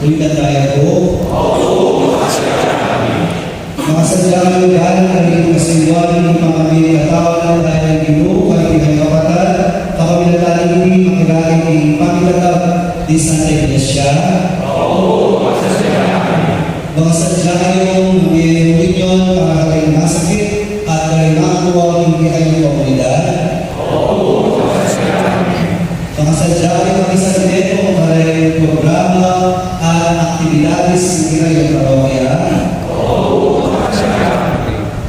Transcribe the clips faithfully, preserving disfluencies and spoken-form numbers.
Ulitan taya pu. Makasadya kayu, dalan karing kasayuan ning pamamie katawan ning Ginu, karing kekayung kapatad, kapamilatan ning makilala ning pamitatag ning Santa Iglesia. Makasadya kayung mamie reunion para karing masakit at karing makuang king kekayung komunidad. Makasadya kayung makisagmeto karing programa at aktibidades ning kekayung parokya.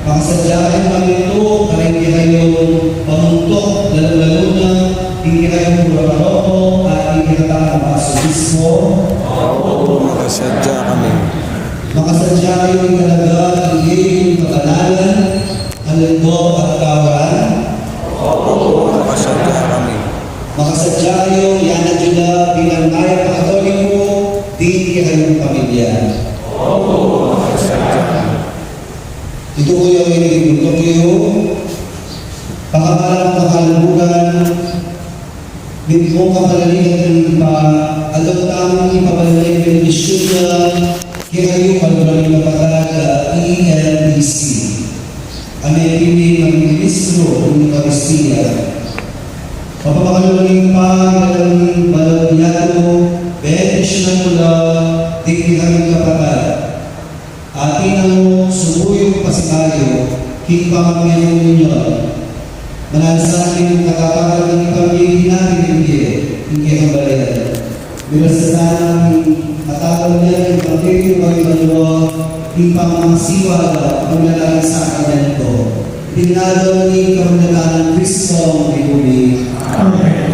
Makasadya kayung mamintu karing kekayung pamuntuk, lalung-lalu na king kekayung pura paroko at king kekatamung arsobispo. Makasadya kami. Makasadya kayung italaga king kabanalan, aldo at kawalan. Makasadya kami. Makasadya kayung iyanan yu la bilang mayap a Katoliko ding kekayung pamilya. Ituku yu ing buntuk yu, pakamalan, pakaluguran, mitmung kapalaligan ning Ibpa, aldo tamung ipapalanay bendisyun na kekayu, kaluguran ning kapatad a E L P C. A mepili maging ministro ning Eukaristia. Mapamakalulung ing Ibpa, ing dalan ning banal a yatu, bendisyunan mu la ding kekayung kapatad. Atin nang sumuyung pasibayu king pamamie reunion. Manalsa ning katapatan ning pamamie natin king kekambalayan. Miras na ning matapang niya king pamamie king banua, king pamamasiwa, king nanalang sakramento. King ngalan ning Ginu nang Kristong Ginu mi. Amen.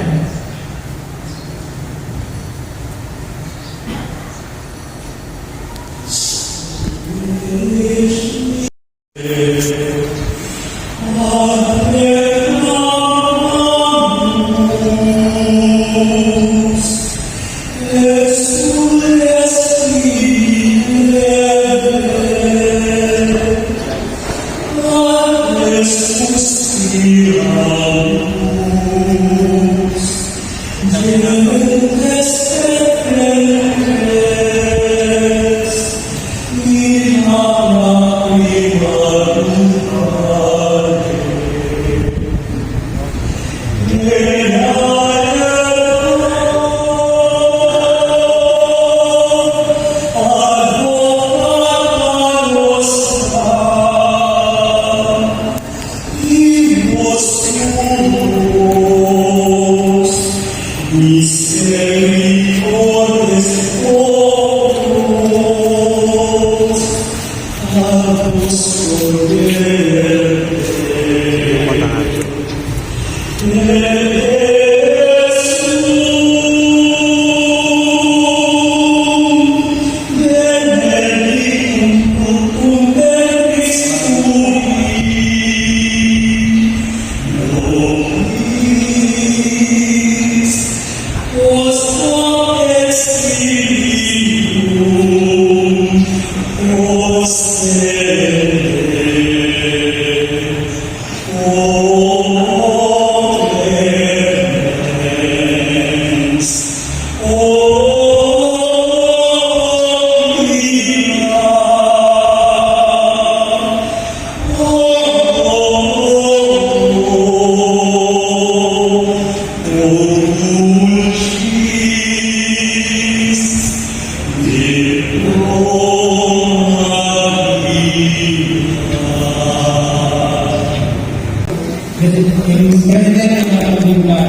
Presidente ng Pagdimula,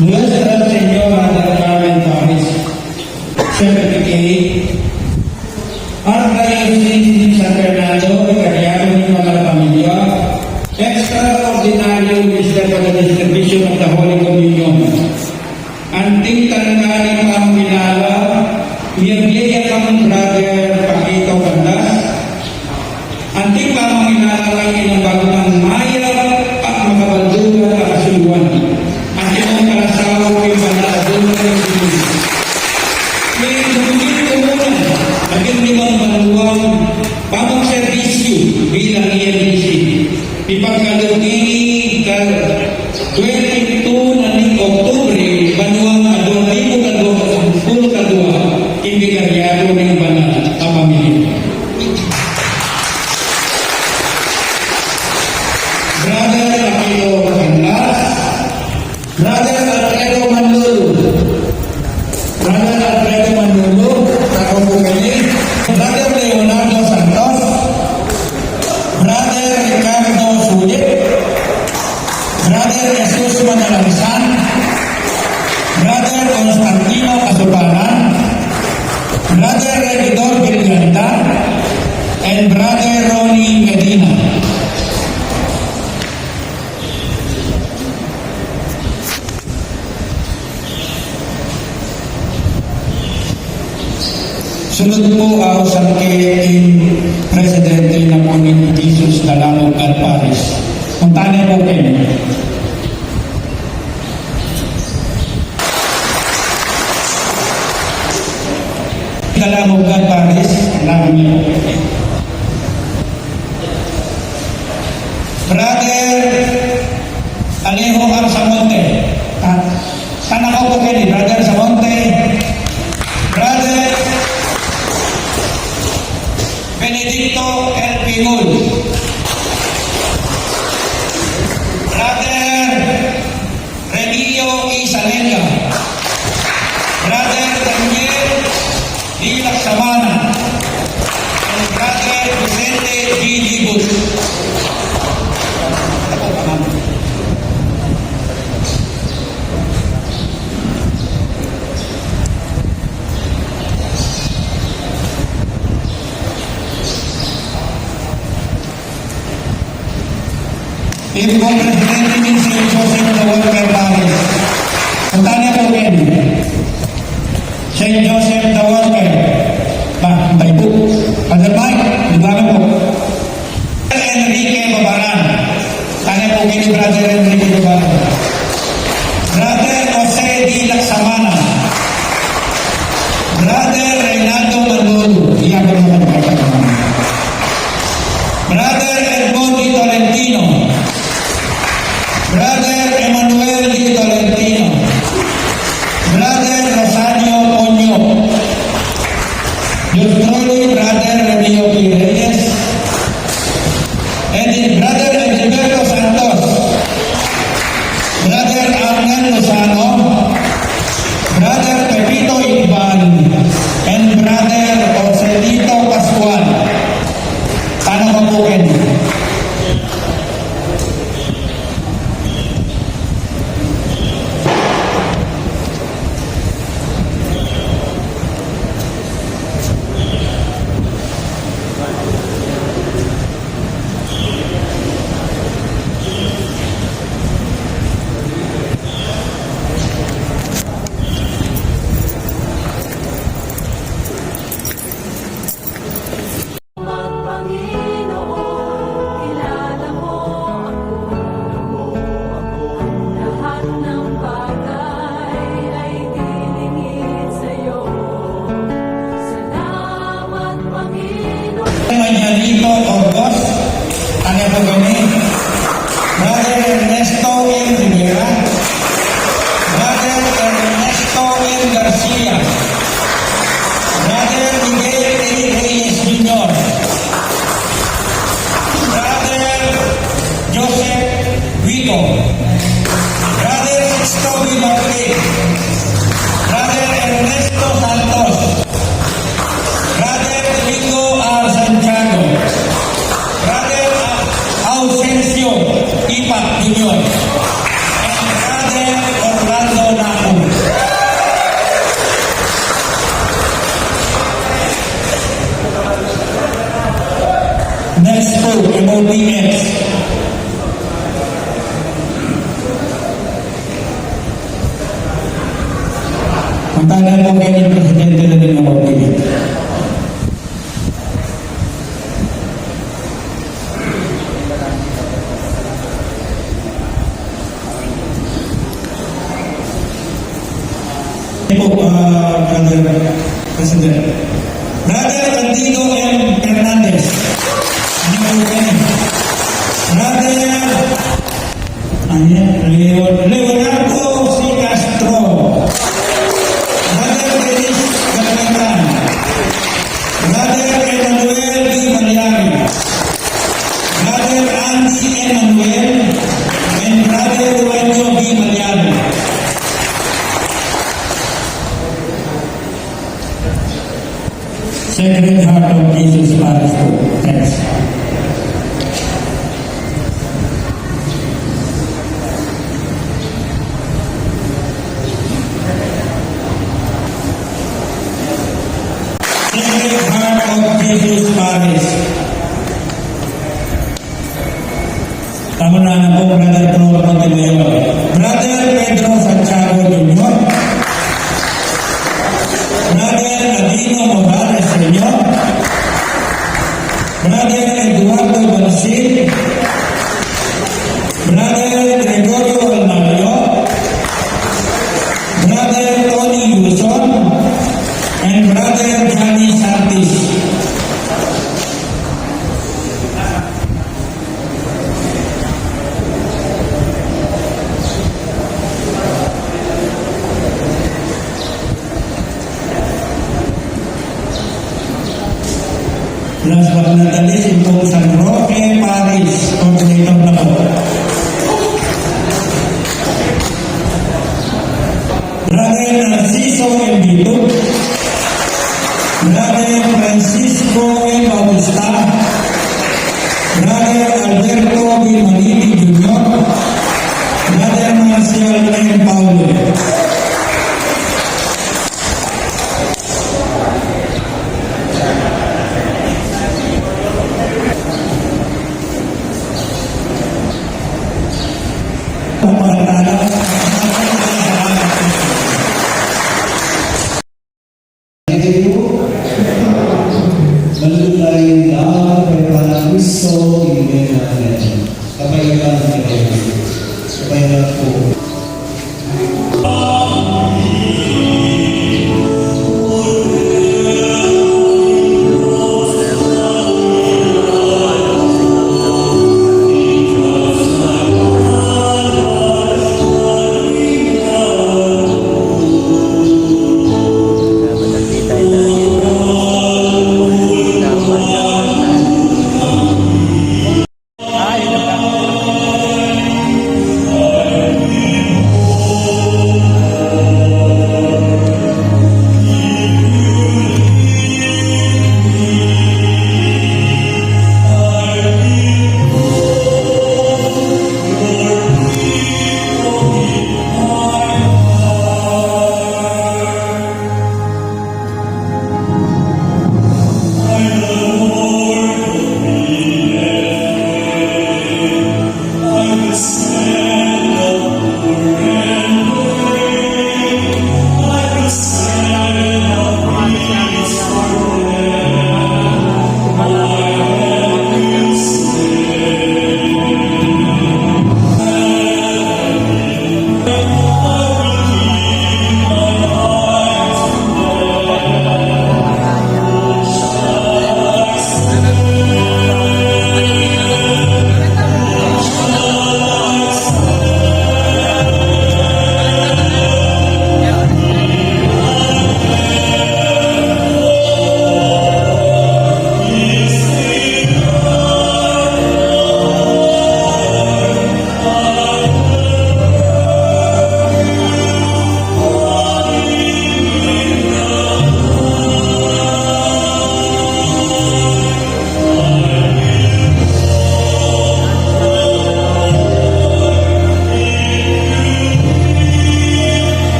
mula sa Señor Father Carmen Torres, Secretary, Archdiocese ng San Fernando, Vicariato ng Banal a Pamilya, Extraordinaryo Minister for the Distribution of the Holy Communion. Anting tanda ning pamangilala, miyagya ya kang Brother Paquito Candas. Anting pamangilala ning inambag nang mayap at makabaldugan a kasuyuan. Anting kalasaw king banal a bunga ning Ginu. King dumikit ku muna, naging limang banuang pamagserbisyu bilang E L P C. Ipagkalub ini ka twenty-two na ning Oktubre, banuang aduang libu kaduang pulu't kaduang. Kaya po ning banal a pamilya. Brother Aquino Canlas, Brother Alfredo Manlulu, Brother Alfredo Manlulu, taga Bukini, Brother Leonardo Santos, Brother Ricardo Sulit, Brother Jesus Manalansan, Brother Constantino Kasuparan, Brother Regidor Villanta, and Brother Ronnie Medina. Sunod po, ah, ausan ke ing presidente na po ning Jesus Talamog Parish. Punta ne po keni. Talamog Parish, talamog ne po keni. Brother Alejo Arsamonte. Ah, sana ko po keni, Brother Arsamonte. Brother Benedicto El Pingul. Brother Remigio Isalenga. Brother Daniel Di Laksamana, and Brother Vicente G. Libus. Ing pong presidente ning Saint Joseph the Worker Parish. Punta ne po keni. Saint Joseph the Worker. Ba, bay po. Father Mike, di ba po? Enrique Babaran. Punta ne po keni, Brother Enrique Babaran. Brother Jose D. Laksamana. Brother Reynaldo Manlulu. Iya, Brother Reynaldo Manlulu. Brother Edmond Di Tolentino, Brother Emmanuel Di Tolentino, Brother Rosario Ponyo, yours truly, Brother Remigio P. Reyes, and Brother Edilberto Santos, Brother Arnel Lozano, Brother Pepito Igban, and Brother Joselito Pascual. Sana ka po, Ken. Panginoon, kilala mo ako. Ang lahat ng bagay ay dilingit sa'yo. Salamat, Panginoon. Mañanito Orgos, ano po kami? Brother Ernesto M. Rivera, Brother Ernesto M. Garcia, Brother Miguel A. Reyes Junior, Brother Joseph Vico, Brother Sixto Vivarte, Brother Ernesto Santos, Brother Domingo R. Santiago, Brother Ausencio Ipac Junior, and Brother Orlando Naku. Next po, M O P X. Punta na po keni ing presidente na rin ng M O P X. Ito po, ah, Brother President. Brother Candido M. Fernandez. Ano po yan? Brother, ano yan? Leo-, Leonardo C. Castro. Brother Dennis Gamitan. Sacred Heart of Jesus Parish po. Thanks. Sacred Heart of Jesus Parish. Tamu na na po, Brother Flor Montemayor. Brother Pedro Santiago Junior, Brother Nadino Morales Senior, Brother Eduardo Bansil, Brother Gregorio Almario, Brother Tony Yuson, and Brother Johnny Santis. Last but not the least, itong San Roque Parish Coordinator na po. Brother Narciso M. Vito, Brother Francisco M. Bautista, Brother Alberto B. Maniti Junior, Brother Marcial M. Paulo. Malugud tayong daan, kapayapaan ng Kristo, ibigay natin. Kapayapaan, kapayapaan. Kapayapaan po.